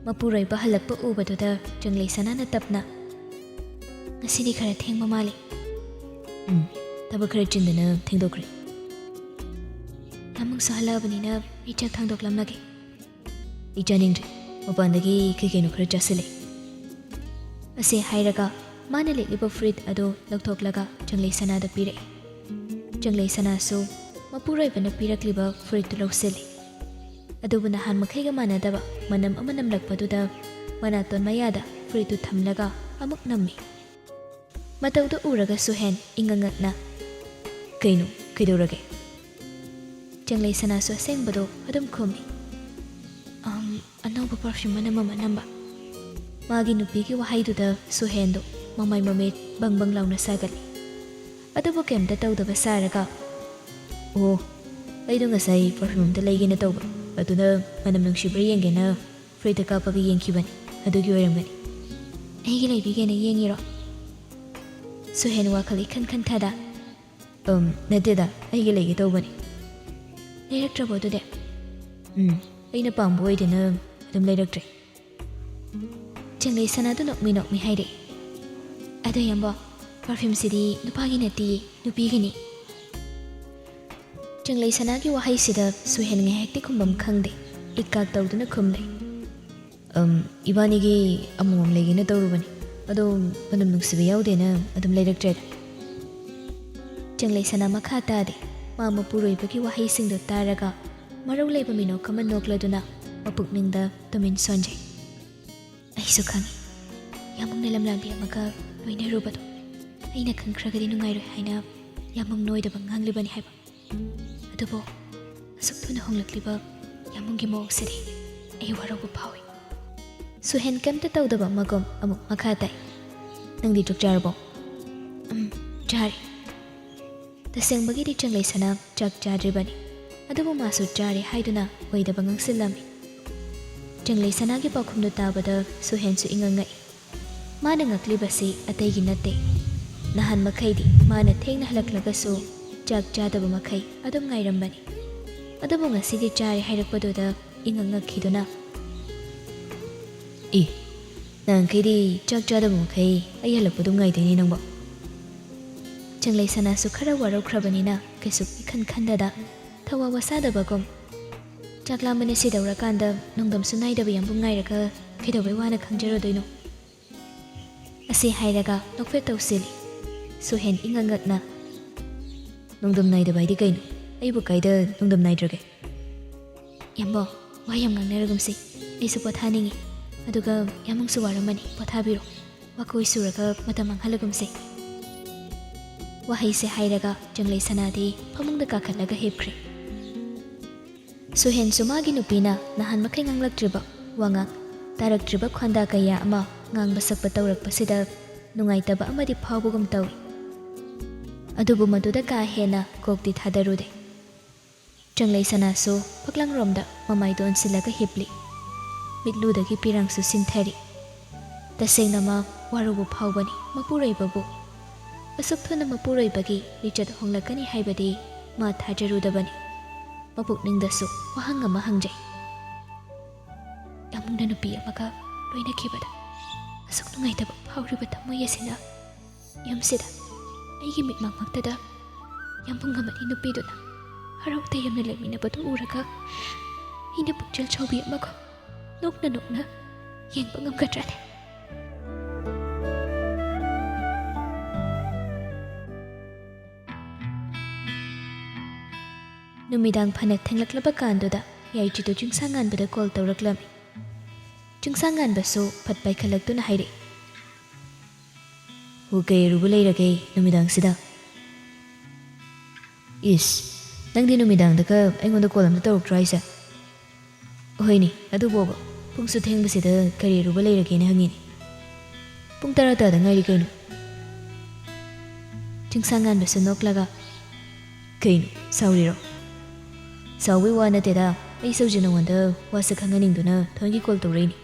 ꯃꯄꯨꯔꯣꯏꯕ ꯍꯜꯂꯛꯄ ꯎꯕꯗꯨꯗ ꯆꯪꯂꯩ ꯁꯅꯥꯅ ꯇꯞꯅ, "ꯉꯁꯤꯗꯤ ꯈꯔ ꯊꯦꯡꯕ ꯃꯥꯜꯂꯤ꯫" "ꯎꯝ, ꯊꯕꯛ ꯈꯔ ꯆꯤꯟꯗꯅ ꯊꯦꯡꯗꯣꯛꯈ꯭ꯔꯦ꯫" "ꯌꯥꯝꯃꯨꯡꯁꯨ ꯍꯜꯂꯛꯑꯕꯅꯤꯅ ꯑꯩ ꯆꯥꯛ ꯊꯥꯡꯗꯣꯛꯂꯝꯃꯒꯦ꯫" "ꯑꯩ ꯆꯥꯅꯤꯡꯗ꯭ꯔꯦ, ꯃꯄꯥꯟꯗꯒꯤ ꯀꯩ ꯀꯩꯅꯣ ꯈꯔ ꯆꯥꯁꯤꯜꯂꯦ꯫" ꯑꯁꯤ ꯍꯥꯏꯔꯒ ꯃꯥꯅ ꯂꯤꯠꯂꯤꯕ ꯐꯨꯔꯤꯠ ꯑꯗꯨ ꯂꯧꯊꯣꯛꯂꯒ ꯆꯪꯂꯩ ꯁꯅꯥꯗ ꯄꯤꯔꯛꯏ꯫ ꯆꯪꯂꯩ ꯁꯅꯥꯁꯨ ꯃꯄꯨꯔꯣꯏꯕꯅ ꯄꯤꯔꯛꯂꯤꯕ ꯐꯨꯔꯤꯠꯇꯨ ꯂꯧꯁꯤꯜꯂꯤ꯫ ꯑꯗꯨꯕꯨ ꯅꯍꯥꯟ ꯃꯈꯩꯒ ꯃꯥꯟꯅꯗꯕ ꯃꯅꯝ ꯑꯃ ꯅꯝꯂꯛꯄꯗꯨꯗ ꯃꯅꯥꯇꯣꯟ ꯃꯌꯥꯗ ꯐꯨꯔꯤꯠꯇꯨ ꯊꯝꯂꯒ ꯑꯃꯨꯛ ꯅꯝꯃꯤ꯫ ꯃꯇꯧꯗꯨ ꯎꯔꯒ ꯁꯨꯍꯦꯟ ꯏꯉꯛ ꯉꯛꯅ, "ꯀꯩꯅꯣ, ꯀꯩꯗꯧꯔꯒꯦ?" ꯆꯪꯂꯩ ꯁꯅꯥꯁꯨ ꯑꯁꯦꯡꯕꯗꯣ ꯑꯗꯨꯝ ꯈꯨꯝꯃꯤ꯫ "ꯑꯝ, ꯑꯅꯧꯕ perfume ꯃꯅꯝ ꯑꯃ ꯅꯝꯕ꯫" ꯃꯥꯒꯤ ꯅꯨꯄꯤꯒꯤ ꯋꯥꯍꯩꯗꯨꯗ ꯁꯨꯍꯦꯟꯗꯣ ꯃꯃꯥꯏ ꯃꯃꯤꯠ ꯕꯪ ꯕꯪ ꯂꯥꯎꯅ ꯁꯥꯒꯠꯂꯤ꯫ ꯑꯗꯨꯕꯨ ꯀꯩꯝꯇ ꯇꯧꯗꯕ ꯁꯥꯔꯒ, "ꯑꯣ, ꯑꯩꯗꯣ ꯉꯁꯥꯏ perfume ꯑꯝꯇ ꯂꯩꯒꯦꯅ ꯇꯧꯕ, ꯑꯗꯨꯅ ꯃꯅꯝ ꯅꯨꯡꯁꯤꯕ꯭ꯔꯥ ꯌꯦꯡꯒꯦꯅ ꯐꯨꯔꯤꯠꯇ ꯀꯥꯞꯄꯒ ꯌꯦꯡꯈꯤꯕꯅꯤ, ꯑꯗꯨꯒꯤ ꯑꯣꯏꯔꯝꯒꯅꯤ꯫" "ꯑꯩꯒꯤ ꯂꯩꯕꯤꯒꯦꯅ ꯌꯦꯡꯉꯤꯔꯣ?" ꯁꯨꯍꯦꯟ ꯋꯥꯈꯜ ꯏꯈꯟ ꯈꯟꯊꯗ, "ꯑꯝ, ꯅꯠꯇꯦꯗ, ꯑꯩꯒꯤ ꯂꯩꯒꯦ ꯇꯧꯕꯅꯤ꯫" "ꯂꯩꯔꯛꯇ꯭ꯔꯕꯣ ꯑꯗꯨꯗꯤ?" "ꯎꯝ, ꯑꯩꯅ ꯄꯥꯝꯕ ꯑꯣꯏꯗꯅ ꯑꯗꯨꯝ ꯂꯩꯔꯛꯇ꯭ꯔꯦ꯫" ꯆꯪꯂꯩ ꯁꯅꯥꯗꯨ ꯅꯣꯛꯃꯤ ꯅꯣꯛꯃꯤ ꯍꯥꯏꯔꯛꯏ, "ꯑꯗꯣ ꯌꯥꯝꯕꯣ, perfumeꯁꯤꯗꯤ ꯅꯨꯄꯥꯒꯤ ꯅꯠꯇꯤꯌꯦ, ꯅꯨꯄꯤꯒꯤꯅꯤ꯫" ꯆꯪꯂꯩ ꯁꯅꯥꯒꯤ ꯋꯥꯍꯩꯁꯤꯗ ꯁꯨꯍꯦꯟ ꯉꯥꯏꯍꯥꯛꯇꯤ ꯈꯨꯝꯕꯝ ꯈꯪꯗꯦ, ꯏꯛ ꯀꯥꯛ ꯇꯧꯗꯨꯅ ꯈꯨꯝꯂꯦ꯫ "ꯑꯝ, ꯏꯕꯥꯅꯤꯒꯤ ꯑꯃꯃꯝ ꯂꯩꯒꯦꯅ ꯇꯧꯔꯨꯕꯅꯤ, ꯑꯗꯣ ꯃꯅꯝ ꯅꯨꯡꯁꯤꯕ ꯌꯥꯎꯗꯦꯅ ꯑꯗꯨꯝ ꯂꯩꯔꯛꯇ꯭ꯔꯦꯗ꯫" ꯆꯪꯂꯩ ꯁꯅꯥ ꯃꯈꯥ ꯇꯥꯗꯦ, ꯃꯥ ꯃꯄꯨꯔꯣꯏꯕꯒꯤ ꯋꯥꯍꯩꯁꯤꯡꯗꯣ ꯇꯥꯔꯒ ꯃꯔꯧ ꯂꯩꯕ ꯃꯤꯅꯣꯛ ꯑꯃ ꯅꯣꯛꯂꯗꯨꯅ ꯃꯄꯨꯛꯅꯤꯡꯗ ꯇꯨꯃꯤꯟ ꯁꯣꯟꯖꯩ꯫ "ꯑꯩꯁꯨ ꯈꯪꯏ, ꯌꯥꯝꯕꯨꯡꯅ ꯂꯝꯂꯥꯟꯕꯤ ꯑꯃꯒ ꯂꯣꯏꯅꯔꯨꯕꯗꯣ ꯑꯩꯅ ꯈꯪꯈ꯭ꯔꯒꯗꯤ ꯅꯨꯡꯉꯥꯏꯔꯣꯏ ꯍꯥꯏꯅ ꯌꯥꯝꯕꯨꯡ ꯅꯣꯏꯗꯕ ꯉꯥꯡꯂꯤꯕꯅꯤ ꯍꯥꯏꯕ꯫ ꯑꯗꯨꯕꯨ ꯑꯁꯨꯛ ꯊꯨꯅ ꯍꯣꯡꯂꯛꯂꯤꯕ ꯌꯥꯝꯕꯨꯡꯒꯤ ꯃꯑꯣꯡꯁꯤꯗꯤ ꯑꯩ ꯋꯥꯔꯧꯕ ꯐꯥꯎꯏ꯫" ꯁꯨꯍꯦꯟ ꯀꯩꯝꯇ ꯇꯧꯗꯕ ꯃꯒꯨꯝ ꯑꯃꯨꯛ ꯃꯈꯥ ꯇꯥꯏ꯫ "ꯅꯪꯗꯤ ꯆꯥꯛ ꯆꯥꯔꯕꯣ?" "ꯎꯝ, ꯆꯥꯔꯦ꯫" ꯇꯁꯦꯡꯕꯒꯤꯗꯤ ꯆꯪꯂꯩꯁꯅꯥ ꯆꯥꯛ ꯆꯥꯗ꯭ꯔꯤꯕꯅꯤ꯫ ꯑꯗꯨꯕꯨ ꯃꯥꯁꯨ ꯆꯥꯔꯦ ꯍꯥꯏꯗꯨꯅ ꯑꯣꯏꯗꯕ ꯉꯥꯡꯁꯤꯜꯂꯝꯃꯤ꯫ ꯆꯪꯂꯩꯁꯅꯥꯒꯤ ꯄꯥꯎꯈꯨꯝꯗꯨ ꯇꯥꯕꯗ ꯁꯨꯍꯦꯟꯁꯨ ꯏꯉꯛ ꯉꯛꯏ꯫ ꯃꯥꯅ ꯉꯛꯂꯤꯕꯁꯤ ꯑꯇꯩꯒꯤ ꯅꯠꯇꯦ꯫ ꯅꯍꯥꯟ ꯃꯈꯩꯗꯤ ꯃꯥꯅ ꯊꯦꯡꯅ ꯍꯜꯂꯛꯂꯒꯁꯨ ꯆꯥꯛ ꯆꯥꯗꯕ ꯃꯈꯩ ꯑꯗꯨꯝ ꯉꯥꯏꯔꯝꯕꯅꯤ꯫ ꯑꯗꯨꯕꯨ ꯉꯁꯤꯗꯤ ꯆꯥꯔꯦ ꯍꯥꯏꯔꯛꯄꯗꯨꯗ ꯏꯉꯛ ꯉꯛꯈꯤꯗꯨꯅ, "ꯑꯦ, ꯅꯍꯥꯟꯈꯩꯗꯤ ꯆꯥꯛ ꯆꯥꯗꯕ ꯃꯈꯩ ꯑꯩ ꯍꯜꯂꯛꯄ ꯑꯗꯨꯝ ꯉꯥꯏꯗꯣꯏꯅꯦ ꯅꯪꯕꯣ?" ꯆꯪꯂꯩꯁꯅꯥꯁꯨ ꯈꯔ ꯋꯥꯔꯧꯈ꯭ꯔꯕꯅꯤꯅ ꯀꯩꯁꯨ ꯏꯈꯟ ꯈꯟꯗꯗ ꯊꯋꯥ ꯋꯥꯁꯥꯗꯕꯒꯨꯝ, "ꯆꯥꯛ ꯂꯥꯝꯕꯅ ꯁꯤꯗꯧꯔꯀꯥꯟꯗ ꯅꯣꯡꯗꯝꯁꯨ ꯅꯥꯏꯗꯕ ꯌꯥꯝꯕꯨꯡ ꯉꯥꯏꯔꯒ ꯀꯩꯗꯧꯕꯩ ꯋꯥꯅ ꯈꯪꯖꯔꯨꯗꯣꯏꯅꯣ?" ꯑꯁꯤ ꯍꯥꯏꯔꯒ ꯅꯣꯛꯐꯦꯠ ꯇꯧꯁꯤꯜꯂꯤ꯫ ꯁꯨꯍꯦꯟ ꯏꯉꯛ ꯉꯛꯅ, "ꯅꯣꯡꯗꯝ ꯅꯥꯏꯗꯕ ꯍꯥꯏꯗꯤ ꯀꯩꯅꯣ? ꯑꯩꯕꯨ ꯀꯥꯏꯗ ꯅꯣꯡꯗꯝ ꯅꯥꯏꯗ꯭ꯔꯒꯦ?" "ꯌꯥꯝꯕꯣ, ꯋꯥ ꯌꯥꯝ ꯉꯥꯡꯅꯔꯒꯨꯝꯁꯤ꯫ ꯑꯩꯁꯨ ꯄꯣꯊꯥꯅꯤꯡꯉꯤ꯫ ꯑꯗꯨꯒ ꯌꯥꯝꯕꯨꯡꯁꯨ ꯋꯥꯔꯝꯃꯅꯤ, ꯄꯣꯊꯥꯕꯤꯔꯣ꯫ ꯋꯥꯈꯣꯏ ꯁꯨꯔꯒ ꯃꯇꯝ ꯃꯥꯡꯍꯜꯂꯒꯨꯝꯁꯤ꯫" ꯋꯥꯍꯩꯁꯦ ꯍꯥꯏꯔꯒ ꯆꯪꯂꯩꯁꯅꯥꯗꯤ ꯐꯃꯨꯡꯗ ꯀꯥꯈꯠꯂꯒ ꯍꯤꯞꯈ꯭ꯔꯦ꯫ ꯁꯨꯍꯦꯟꯁꯨ ꯃꯥꯒꯤ ꯅꯨꯄꯤꯅ ꯅꯍꯥꯟ ꯃꯈꯩ ꯉꯥꯡꯂꯛꯇ꯭ꯔꯤꯕ ꯋꯥꯉꯥꯡ, ꯇꯥꯔꯛꯇ꯭ꯔꯤꯕ ꯈꯣꯟꯗꯥ ꯀꯌꯥ ꯑꯃ ꯉꯥꯡꯕ ꯁꯛꯄ ꯇꯧꯔꯛꯄꯁꯤꯗ ꯅꯨꯡꯉꯥꯏꯇꯕ ꯑꯃꯗꯤ ꯐꯥꯎꯕꯒꯨꯝ ꯇꯧꯏ꯫ ꯑꯗꯨꯕꯨ ꯃꯗꯨꯗ ꯀꯥ ꯍꯦꯟꯅ ꯀꯣꯛꯇꯤ ꯊꯥꯗꯔꯨꯗꯦ꯫ ꯆꯪꯂꯩꯁꯅꯥꯁꯨ ꯐꯛꯂꯥꯡꯔꯣꯝꯗ ꯃꯃꯥꯏꯗꯨ ꯑꯣꯟꯁꯤꯜꯂꯒ ꯍꯤꯞꯂꯤ꯫ ꯃꯤꯠꯂꯨꯗꯒꯤ ꯄꯤꯔꯥꯡꯁꯨ ꯁꯤꯟꯊꯔꯤ꯫ ꯇꯁꯦꯡꯅꯃꯛ ꯋꯥꯔꯧꯕ ꯐꯥꯎꯕꯅꯤ ꯃꯄꯨꯔꯣꯏꯕꯕꯨ꯫ ꯑꯁꯨꯛ ꯊꯨꯅ ꯃꯄꯨꯔꯣꯏꯕꯒꯤ ꯂꯤꯆꯠ ꯍꯣꯡꯂꯛꯀꯅꯤ ꯍꯥꯏꯕꯗꯤ ꯃꯥ ꯊꯥꯖꯔꯨꯗꯕꯅꯤ꯫ ꯃꯄꯨꯛꯅꯤꯡꯗꯁꯨ ꯋꯥꯍꯪ ꯑꯃ ꯍꯪꯖꯩ꯫ ꯌꯥꯝꯕꯨꯡꯅ ꯅꯨꯄꯤ ꯑꯃꯒ ꯂꯣꯏꯅꯈꯤꯕꯗ ꯑꯁꯨꯛ ꯅꯨꯡꯉꯥꯏꯇꯕ ꯐꯥꯎꯔꯤꯕ ꯊꯃꯣꯏ ꯑꯁꯤꯅ ꯌꯨꯝꯁꯤꯗ ꯑꯩꯒꯤ ꯃꯤꯠꯃꯛꯃꯛꯇꯗ ꯌꯥꯝꯕꯨꯡ ꯑꯃꯗꯤ ꯅꯨꯄꯤꯗꯨꯅ ꯍꯔꯥꯎ ꯇꯌꯥꯝꯅ ꯂꯩꯃꯤꯟꯅꯕꯗꯨ ꯎꯔꯒ ꯑꯩꯅ ꯄꯨꯛꯆꯦꯜ ꯆꯥꯎꯕꯤ ꯑꯃꯒ ꯅꯣꯛꯅ ꯅꯣꯛꯅ ꯌꯦꯡꯕ ꯉꯝꯒꯗ꯭ꯔꯅꯦ? ꯅꯨꯃꯤꯗꯥꯡ ꯐꯅ ꯊꯦꯡꯂꯛꯂꯕ ꯀꯥꯟꯗꯨꯗ ꯌꯥꯏꯆꯤꯗꯨ ꯆꯤꯡꯁꯥꯡꯉꯥꯟꯕꯗ ꯀꯣꯜ ꯇꯧꯔꯛꯂꯝꯃꯤ꯫ ꯆꯤꯡꯁꯥꯡꯉꯥꯟꯕꯁꯨ ꯐꯠ ꯄꯥꯏꯈꯠꯂꯛꯇꯨꯅ ꯍꯥꯏꯔꯛꯏ, "ꯑꯣ, ꯀꯩ ꯑꯔꯨꯕ ꯂꯩꯔꯒꯦ ꯅꯨꯃꯤꯗꯥꯡꯁꯤꯗ?" "ꯏꯁ, ꯅꯪꯗꯤ ꯅꯨꯃꯤꯗꯥꯡꯗꯒ ꯑꯩꯉꯣꯟꯗ ꯀꯣꯜ ꯑꯝꯇ ꯇꯧꯔꯛꯇ꯭ꯔꯣ ꯍꯥꯏꯁꯦ?" "ꯍꯣꯏꯅꯦ, ꯑꯗꯨꯕꯣꯕ, ꯄꯨꯡꯁꯨ ꯊꯦꯡꯕꯁꯤꯗ ꯀꯔꯤ ꯑꯔꯨꯕ ꯂꯩꯔꯒꯦꯅ ꯍꯪꯉꯤꯅꯦ?" "ꯄꯨꯡ ꯇꯔꯥ ꯇꯥꯗ ꯉꯥꯏꯔꯤ ꯀꯩꯅꯣ?" ꯆꯤꯡꯁꯥꯡꯉꯥꯟꯕꯁꯨ ꯅꯣꯛꯂꯒ, "ꯀꯩꯅꯣ, ꯁꯥꯎꯔꯤꯔꯣ?" "ꯁꯥꯎꯕꯩ ꯋꯥ ꯅꯠꯇꯦꯗ, ꯑꯩꯁꯦ ꯍꯧꯖꯤꯛ ꯅꯉꯣꯟꯗ ꯋꯥꯁꯦ ꯈꯪꯍꯟꯅꯤꯡꯗꯨꯅ ꯊꯋꯥꯏꯒꯤ ꯀꯣꯜ ꯇꯧꯔꯛꯏꯅꯤ꯫"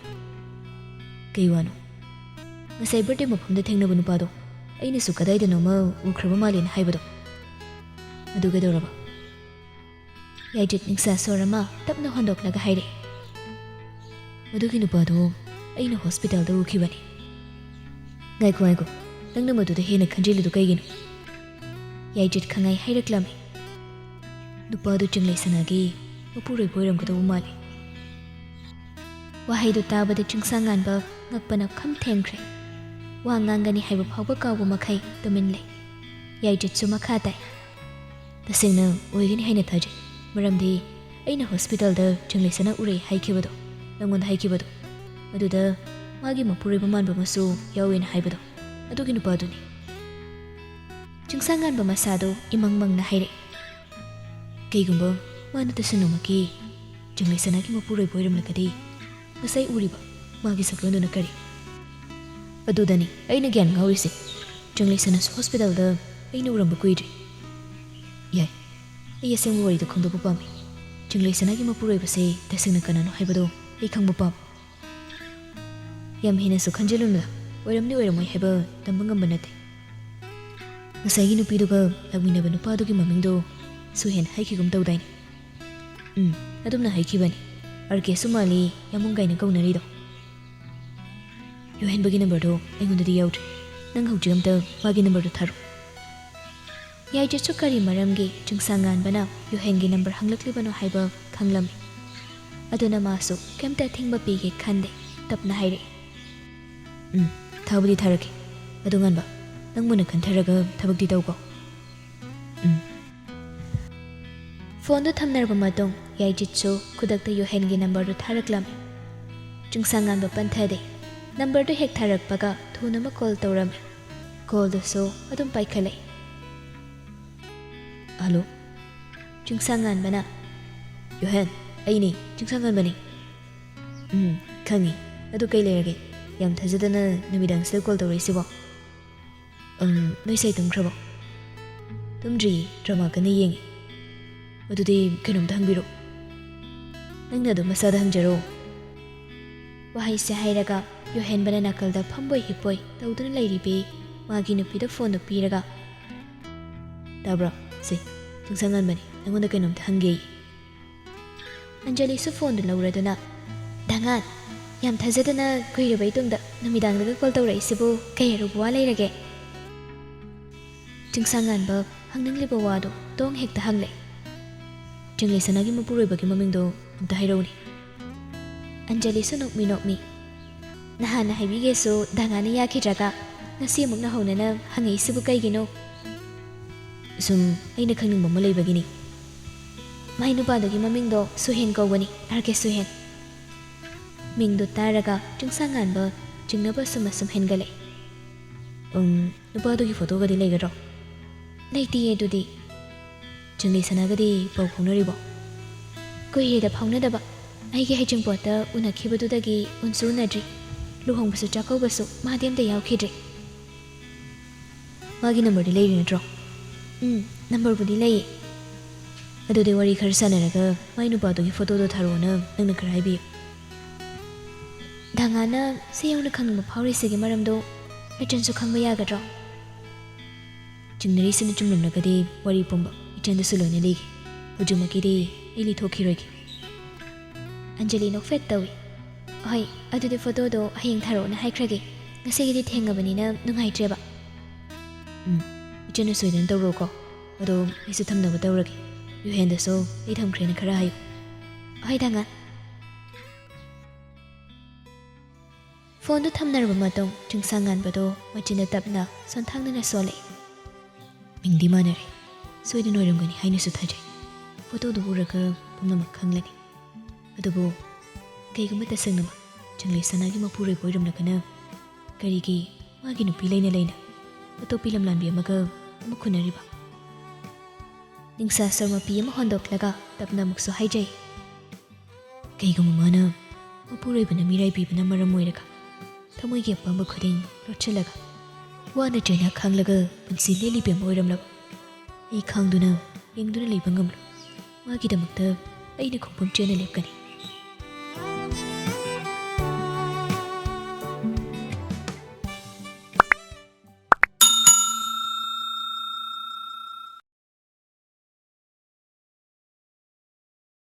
"ꯀꯩ ꯋꯥꯅꯣ?" "ꯉꯁꯥꯏ ꯕꯥꯔꯗꯦ ꯃꯐꯝꯗ ꯊꯦꯡꯅꯕ ꯅꯨꯄꯥꯗꯣ, ꯑꯩꯅꯁꯨ ꯀꯗꯥꯏꯗꯅꯣꯃ ꯎꯈ꯭ꯔꯕ ꯃꯥꯜꯂꯦꯅ ꯍꯥꯏꯕꯗꯣ, ꯑꯗꯨ ꯀꯩꯗꯧꯔꯕ?" ꯌꯥꯏꯗ꯭ꯔꯤꯠ ꯅꯤꯡꯁꯥ ꯁꯣꯔ ꯑꯃ ꯇꯞꯅ ꯍꯣꯟꯗꯣꯛꯂꯒ ꯍꯥꯏꯔꯛꯏ, "ꯃꯗꯨꯒꯤ ꯅꯨꯄꯥꯗꯣ ꯑꯩꯅ ꯍꯣꯁꯄꯤꯇꯥꯜꯗ ꯎꯈꯤꯕꯅꯤ꯫" "ꯉꯥꯏꯈꯣ, ꯉꯥꯏꯈꯣ, ꯅꯪꯅ ꯃꯗꯨꯗ ꯍꯦꯟꯅ ꯈꯟꯖꯤꯜꯂꯤꯗꯨ ꯀꯩꯒꯤꯅꯣ?" ꯌꯥꯏꯗ꯭ꯔꯤꯠ ꯈꯪꯉꯥꯏ ꯍꯥꯏꯔꯛꯂꯝꯃꯤ꯫ "ꯅꯨꯄꯥꯗꯨ ꯆꯤꯡꯂꯩꯁꯅꯥꯒꯤ ꯃꯄꯨꯔꯣꯏꯕ ꯑꯣꯏꯔꯝꯒꯗꯧꯕ ꯃꯥꯜꯂꯤ꯫" ꯋꯥꯍꯩꯗꯨ ꯇꯥꯕꯗ ꯆꯤꯡꯁꯥꯡꯉꯥꯟꯕ ꯉꯛꯄꯅ ꯈꯝ ꯊꯦꯡꯈ꯭ꯔꯦ꯫ ꯋꯥ ꯉꯥꯡꯒꯅꯤ ꯍꯥꯏꯕ ꯐꯥꯎꯕ ꯀꯥꯎꯕ ꯃꯈꯩ ꯇꯨꯃꯤꯟ ꯂꯩ꯫ ꯌꯥꯏꯗ꯭ꯔꯤꯠꯁꯨ ꯃꯈꯥ ꯇꯥꯏ, "ꯇꯁꯦꯡꯅ ꯑꯣꯏꯒꯅꯤ ꯍꯥꯏꯅ ꯊꯥꯖꯩ, ꯃꯔꯝꯗꯤ ꯑꯩꯅ ꯍꯣꯁꯄꯤꯇꯥꯜꯗ ꯆꯤꯡꯂꯩꯁꯅꯥ ꯎꯔꯦ ꯍꯥꯏꯈꯤꯕꯗꯣ, ꯅꯪꯉꯣꯟꯗ ꯍꯥꯏꯈꯤꯕꯗꯣ, ꯑꯗꯨꯗ ꯃꯥꯒꯤ ꯃꯄꯨꯔꯣꯏꯕ ꯃꯥꯟꯕ ꯑꯃꯁꯨ ꯌꯥꯎꯋꯦꯅ ꯍꯥꯏꯕꯗꯣ, ꯑꯗꯨꯒꯤ ꯅꯨꯄꯥꯗꯨꯅꯤ꯫" ꯆꯤꯡꯁꯥꯡꯉꯥꯟꯕ ꯃꯁꯥꯗꯨ ꯏꯃꯪ ꯃꯪꯅ ꯍꯥꯏꯔꯛꯏ, "ꯀꯩꯒꯨꯝꯕ ꯃꯥꯅ ꯇꯁꯦꯡꯅꯃꯛꯀꯤ ꯆꯤꯡꯂꯩꯁꯅꯥꯒꯤ ꯃꯄꯨꯔꯣꯏꯕ ꯑꯣꯏꯔꯝꯂꯒꯗꯤ, ꯉꯁꯥꯏ ꯎꯔꯤꯕ ꯃꯥꯒꯤ ꯁꯛꯇꯝꯗꯨꯅ ꯀꯔꯤ?" "ꯑꯗꯨꯗꯅꯤ ꯑꯩꯅ ꯒ꯭ꯌꯥꯟ ꯉꯥꯎꯔꯤꯁꯦ꯫ ꯆꯤꯡꯂꯩꯁꯅꯥꯁꯨ ꯍꯣꯁꯄꯤꯇꯥꯜꯗ ꯑꯩꯅ ꯎꯔꯝꯕ ꯀꯨꯏꯗ꯭ꯔꯤ꯫" "ꯌꯥꯏ, ꯑꯩ ꯑꯁꯦꯡꯕ ꯋꯥꯔꯤꯗꯣ ꯈꯪꯗꯣꯛꯄ ꯄꯥꯝꯃꯤ꯫ ꯆꯤꯡꯂꯩꯁꯅꯥꯒꯤ ꯃꯄꯨꯔꯣꯏꯕꯁꯦ ꯇꯁꯦꯡꯅ ꯀꯅꯥꯅꯣ ꯍꯥꯏꯕꯗꯣ ꯑꯩ ꯈꯪꯕ ꯄꯥꯝꯃꯤ꯫" "ꯌꯥꯝ ꯍꯦꯟꯅꯁꯨ ꯈꯟꯖꯤꯜꯂꯨꯅꯨꯗ, ꯑꯣꯏꯔꯝꯅꯤ ꯑꯣꯏꯔꯝꯃꯣꯏ ꯍꯥꯏꯕ ꯇꯝꯕ ꯉꯝꯕ ꯅꯠꯇꯦ꯫ ꯉꯁꯥꯏꯒꯤ ꯅꯨꯄꯤꯗꯨꯒ ꯂꯥꯛꯃꯤꯟꯅꯕ ꯅꯨꯄꯥꯗꯨꯒꯤ ꯃꯃꯤꯡꯗꯣ ꯁꯨꯍꯦꯟ ꯍꯥꯏꯈꯤꯒꯨꯝ ꯇꯧꯗꯥꯏꯅꯦ?" "ꯎꯝ, ꯑꯗꯨꯝꯅ ꯍꯥꯏꯈꯤꯕꯅꯤ꯫ ꯑꯥꯔ ꯀꯦꯁꯨ ꯃꯥꯜꯂꯤ ꯌꯥꯝꯕꯨꯡ ꯀꯥꯏꯅ ꯀꯧꯅꯔꯤꯗꯣ꯫" "ꯌꯨꯍꯦꯟꯕꯒꯤ ꯅꯝꯕꯔꯗꯣ ꯑꯩꯉꯣꯟꯗꯗꯤ ꯌꯥꯎꯗ꯭ꯔꯤ꯫ ꯅꯪ ꯍꯧꯖꯤꯛ ꯑꯝꯇ ꯃꯥꯒꯤ ꯅꯝꯕꯔꯗꯣ ꯊꯥꯔꯛꯑꯣ꯫" ꯌꯥꯏꯗ꯭ꯔꯤꯠꯁꯨ ꯀꯔꯤ ꯃꯔꯝꯒꯤ ꯆꯤꯡꯁꯥꯡꯉꯥꯟꯕꯅ ꯌꯨꯍꯦꯟꯒꯤ ꯅꯝꯕꯔ ꯍꯪꯂꯛꯂꯤꯕꯅꯣ ꯍꯥꯏꯕ ꯈꯪꯂꯝꯃꯤ꯫ ꯑꯗꯨꯅ ꯃꯥꯁꯨ ꯀꯩꯝꯇ ꯑꯊꯤꯡꯕ ꯄꯤꯒꯦ ꯈꯟꯗꯦ, ꯇꯞꯅ ꯍꯥꯏꯔꯛꯏ, "ꯎꯝ, ꯊꯥꯕꯨꯗꯤ ꯊꯥꯔꯛꯀꯦ꯫ ꯑꯗꯣ ꯉꯥꯟꯕ, ꯅꯪ ꯃꯨꯟꯅ ꯈꯟꯊꯔꯒ ꯊꯕꯛꯇꯤ ꯇꯧꯀꯣ꯫" "ꯎꯝ꯫" ꯐꯣꯟꯗꯨ ꯊꯝꯅꯔꯕ ꯃꯇꯨꯡ ꯌꯥꯏꯗ꯭ꯔꯤꯠꯁꯨ ꯈꯨꯗꯛꯇ ꯌꯨꯍꯦꯟꯒꯤ ꯅꯝꯕꯔꯗꯨ ꯊꯥꯔꯛꯂꯝꯃꯤ꯫ ꯆꯤꯡꯁꯥꯡꯉꯥꯟꯕ ꯄꯟꯊꯗꯦ꯫ ꯅꯝꯕꯔꯗꯨ ꯍꯦꯛ ꯊꯥꯔꯛꯄꯒ ꯊꯨꯅꯃꯛ ꯀꯣꯜ ꯇꯧꯔꯝꯃꯤ꯫ ꯀꯣꯜꯗꯨꯁꯨ ꯑꯗꯨꯝ ꯄꯥꯏꯈꯠꯂꯛꯏ꯫ "ꯍꯜꯂꯣ꯫" ꯆꯤꯡꯁꯥꯡꯉꯥꯟꯕꯅ, "ꯌꯨꯍꯦꯟ, ꯑꯩꯅꯤ, ꯆꯤꯡꯁꯥꯡꯉꯥꯟꯕꯅꯤ꯫" "ꯎꯝ, ꯈꯪꯉꯤ꯫ ꯑꯗꯨ ꯀꯩ ꯂꯩꯔꯒꯦ?" ꯌꯥꯝ ꯊꯥꯖꯗꯅ ꯅꯨꯃꯤꯗꯥꯡꯁꯤꯗ ꯀꯣꯜ ꯇꯧꯔꯛꯏꯁꯤꯕꯣ? ꯎꯝ, ꯅꯣꯏ ꯁꯥꯏ ꯇꯨꯝꯈ꯭ꯔꯕꯣ? ꯇꯨꯝꯗ꯭ꯔꯤ, ꯗ꯭ꯔꯃꯥ ꯀꯟꯅ ꯌꯦꯡꯉꯤ꯫ ꯑꯗꯨꯗꯤ ꯀꯩꯅꯣꯝꯇ ꯍꯪꯕꯤꯔꯣ꯫ ꯅꯪꯅ ꯑꯗꯨꯝ ꯃꯁꯥꯗ ꯍꯪꯖꯔꯣ꯫ ꯋꯥꯍꯩꯁꯦ ꯍꯥꯏꯔꯒ ꯌꯨꯍꯦꯟꯕꯅ ꯅꯥꯀꯜꯗ ꯐꯝꯕꯣꯏ ꯍꯤꯞꯄꯣꯏ ꯇꯧꯗꯨꯅ ꯂꯩꯔꯤꯕꯤ ꯃꯥꯒꯤ ꯅꯨꯄꯤꯗ ꯐꯣꯟꯗꯨ ꯄꯤꯔꯒ, "ꯇꯥꯕ꯭ꯔꯣ? ꯁꯦ, ꯆꯤꯡꯁꯪ ꯉꯟꯕꯅꯤ, ꯅꯪꯉꯣꯟꯗ ꯀꯩꯅꯣꯝꯇ ꯍꯪꯒꯦ꯫" ꯑꯟꯖꯂꯤꯁꯨ ꯐꯣꯟꯗꯨ ꯂꯧꯔꯗꯨꯅ, "ꯗꯥꯉꯥꯟ, ꯌꯥꯝ ꯊꯥꯖꯗꯅ ꯀꯨꯏꯔꯕꯩ ꯇꯨꯡꯗ ꯅꯨꯃꯤꯗꯥꯡꯗꯒ ꯀꯣꯜ ꯇꯧꯔꯛꯏꯁꯤꯕꯨ ꯀꯩ ꯑꯔꯨꯕ ꯋꯥ ꯂꯩꯔꯒꯦ?" ꯆꯤꯡꯁꯪ ꯉꯥꯟꯕ ꯍꯪꯅꯤꯡꯂꯤꯕ ꯋꯥꯗꯨ ꯇꯣꯡ ꯍꯦꯛꯇ ꯍꯪꯂꯦ꯫ ꯆꯤꯡꯂꯩꯁꯅꯥꯒꯤ ꯃꯄꯨꯔꯣꯏꯕꯒꯤ ꯃꯃꯤꯡꯗꯣ ꯑꯝꯇ ꯍꯥꯏꯔꯛꯎꯅꯦ꯫ ꯑꯟꯖꯂꯤꯁꯨ ꯅꯣꯛꯃꯤ ꯅꯣꯛꯃꯤ, "ꯅꯍꯥꯟꯅ ꯍꯥꯏꯕꯤꯒꯦꯁꯨ ꯗꯥꯉꯥꯟꯅ ꯌꯥꯈꯤꯗ꯭ꯔꯒ ꯉꯁꯤ ꯑꯃꯨꯛ ꯅꯧꯍꯧꯅꯅ ꯍꯪꯉꯛꯏꯁꯤꯕꯨ ꯀꯩꯒꯤꯅꯣ?" "ꯁꯨꯝ ꯑꯩꯅ ꯈꯪꯅꯤꯡꯕ ꯑꯃ ꯂꯩꯕꯒꯤꯅꯤ꯫" "ꯃꯥꯏ ꯅꯨꯄꯥꯗꯨꯒꯤ ꯃꯃꯤꯡꯗꯣ ꯁꯨꯍꯦꯟ ꯀꯧꯕꯅꯤ, ꯑꯥꯔ ꯀꯦ ꯁꯨꯍꯦꯟ꯫" ꯃꯤꯡꯗꯣ ꯇꯥꯔꯒ ꯆꯤꯡꯁꯪ ꯉꯥꯟꯕ ꯆꯤꯡꯅꯕ ꯑꯁꯨꯝ ꯑꯁꯨꯝ ꯍꯦꯟꯒꯠꯂꯛꯑꯦ꯫ "ꯎꯝ, ꯅꯨꯄꯥꯗꯨꯒꯤ ꯐꯣꯇꯣꯒꯗꯤ ꯂꯩꯒꯗ꯭ꯔꯣ?" "ꯂꯩꯇꯤꯌꯦ ꯑꯗꯨꯗꯤ꯫" "ꯆꯤꯡꯂꯩꯁꯅꯥꯒꯗꯤ ꯄꯥꯎ ꯐꯥꯎꯅꯔꯤꯕꯣ?" "ꯀꯨꯏꯔꯦꯗ ꯐꯥꯎꯅꯗꯕ꯫ ꯑꯩꯒꯤ ꯍꯩꯖꯤꯡꯄꯣꯠꯇ ꯎꯅꯈꯤꯕꯗꯨꯗꯒꯤ ꯎꯟꯁꯨ ꯎꯅꯗ꯭ꯔꯤ꯫ ꯂꯨꯍꯣꯡꯕꯁꯨ ꯆꯥꯛꯀꯧꯕꯁꯨ ꯃꯥꯗꯤ ꯑꯝꯇ ꯌꯥꯎꯈꯤꯗ꯭ꯔꯦ꯫" "ꯃꯥꯒꯤ ꯅꯝꯕꯔꯗꯤ ꯂꯩꯔꯤ ꯅꯠꯇ꯭ꯔꯣ?" "ꯎꯝ, ꯅꯝꯕꯔꯕꯨꯗꯤ ꯂꯩꯌꯦ꯫" "ꯑꯗꯨꯗꯤ ꯋꯥꯔꯤ ꯈꯔ ꯁꯥꯟꯅꯔꯒ ꯃꯥꯏ ꯅꯨꯄꯥꯗꯨꯒꯤ ꯐꯣꯇꯣꯗꯣ ꯊꯥꯔꯛꯑꯣꯅ ꯅꯪꯅ ꯈꯔ ꯍꯥꯏꯕꯤꯌꯨ꯫" ꯗꯥꯉꯥꯟꯅ ꯁꯤ ꯌꯧꯅ ꯈꯪꯅꯤꯡꯕ ꯐꯥꯎꯔꯤꯁꯤꯒꯤ ꯃꯔꯝꯗꯣ ꯃꯤꯆꯟꯁꯨ ꯈꯪꯕ ꯌꯥꯒꯗ꯭ꯔꯣ? "ꯆꯤꯡꯅꯔꯤꯁꯤꯅ ꯆꯨꯝꯂꯝꯂꯒꯗꯤ ꯋꯥꯔꯤ ꯄꯨꯝꯕ ꯏꯆꯟꯗꯁꯨ ꯂꯣꯏꯅ ꯂꯤꯒꯦ꯫ ꯍꯧꯖꯤꯛꯃꯛꯀꯤꯗꯤ ꯑꯩ ꯂꯤꯊꯣꯛꯈꯤꯔꯣꯏꯒꯦ꯫" ꯑꯟꯖꯂꯤ ꯅꯣꯛꯐꯦꯠ ꯇꯧꯏ꯫ "ꯍꯣꯏ, ꯑꯗꯨꯗꯤ ꯐꯣꯇꯣꯗꯣ ꯍꯌꯦꯡ ꯊꯥꯔꯛꯑꯣꯅ ꯍꯥꯏꯈ꯭ꯔꯒꯦ꯫ ꯉꯁꯤꯒꯤꯗꯤ ꯊꯦꯡꯉꯕꯅꯤꯅ ꯅꯨꯡꯉꯥꯏꯇ꯭ꯔꯦꯕ꯫" "ꯎꯝ, ꯏꯆꯟꯅ ꯁꯣꯏꯗꯅ ꯇꯧꯔꯣꯀꯣ꯫ ꯑꯗꯣ ꯑꯩꯁꯨ ꯊꯝꯅꯕ ꯇꯧꯔꯒꯦ꯫ ꯌꯨꯍꯦꯟꯗꯁꯨ ꯑꯩ ꯊꯝꯈ꯭ꯔꯦꯅ ꯈꯔ ꯍꯥꯏꯌꯨ꯫" "ꯍꯣꯏ ꯗꯥꯉꯥꯟ꯫" ꯐꯣꯟꯗꯨ ꯊꯝꯅꯔꯕ ꯃꯇꯨꯡ ꯆꯤꯡꯁꯪ ꯉꯥꯟꯕꯗꯣ ꯃꯆꯤꯟꯗ ꯇꯞꯅ ꯁꯣꯟꯊꯥꯡꯅꯅ ꯁꯣꯜꯂꯛꯏ꯫ "ꯃꯤꯡꯗꯤ ꯃꯥꯟꯅꯔꯦ꯫ ꯁꯣꯏꯗꯅ ꯑꯣꯏꯔꯝꯒꯅꯤ ꯍꯥꯏꯅꯁꯨ ꯊꯥꯖꯩ꯫ ꯐꯣꯇꯣꯗꯨ ꯎꯔꯒ ꯄꯨꯝꯅꯃꯛ ꯈꯪꯂꯅꯤ꯫ ꯑꯗꯨꯕꯨ ꯀꯩꯒꯨꯝꯕ ꯇꯁꯦꯡꯅꯃꯛ ꯆꯤꯡꯂꯩꯁꯅꯥꯒꯤ ꯃꯄꯨꯔꯣꯏꯕ ꯑꯣꯏꯔꯝꯂꯒꯅ ꯀꯔꯤꯒꯤ ꯃꯥꯒꯤ ꯅꯨꯄꯤ ꯂꯩꯅ ꯂꯩꯅ ꯑꯇꯣꯞꯄꯤ ꯂꯝꯂꯥꯟꯕꯤ ꯑꯃꯒ ꯑꯃꯨꯛ ꯈꯨꯟꯅꯔꯤꯕ?" ꯅꯤꯡꯁꯥ ꯁꯣꯔ ꯃꯄꯤ ꯑꯃ ꯍꯣꯟꯗꯣꯛꯂꯒ ꯇꯞꯅ ꯑꯃꯨꯛꯁꯨ ꯍꯥꯏꯖꯩ꯫ "ꯀꯩꯒꯨꯝꯕ ꯃꯥꯅ ꯃꯄꯨꯔꯣꯏꯕꯅ ꯃꯤꯔꯥꯏꯕꯤꯕꯅ ꯃꯔꯝ ꯑꯣꯏꯔꯒ ꯊꯃꯣꯏꯒꯤ ꯑꯄꯥꯝꯕ ꯈꯨꯗꯤꯡ ꯂꯣꯠꯁꯤꯜꯂꯒ, ꯋꯥꯅ ꯆꯩꯅꯥ ꯈꯥꯡꯂꯒ ꯄꯨꯟꯁꯤ ꯂꯦꯜꯂꯤꯕꯤ ꯑꯃ ꯑꯣꯏꯔꯝꯂꯕ ꯑꯩ ꯈꯥꯡꯗꯨꯅ ꯌꯦꯡꯗꯨꯅ ꯂꯩꯕ ꯉꯝꯂꯣꯏ꯫ ꯃꯥꯒꯤꯗꯃꯛꯇ ꯑꯩꯅ ꯈꯣꯡꯐꯝ ꯆꯦꯟꯅ ꯂꯦꯞꯀꯅꯤ꯫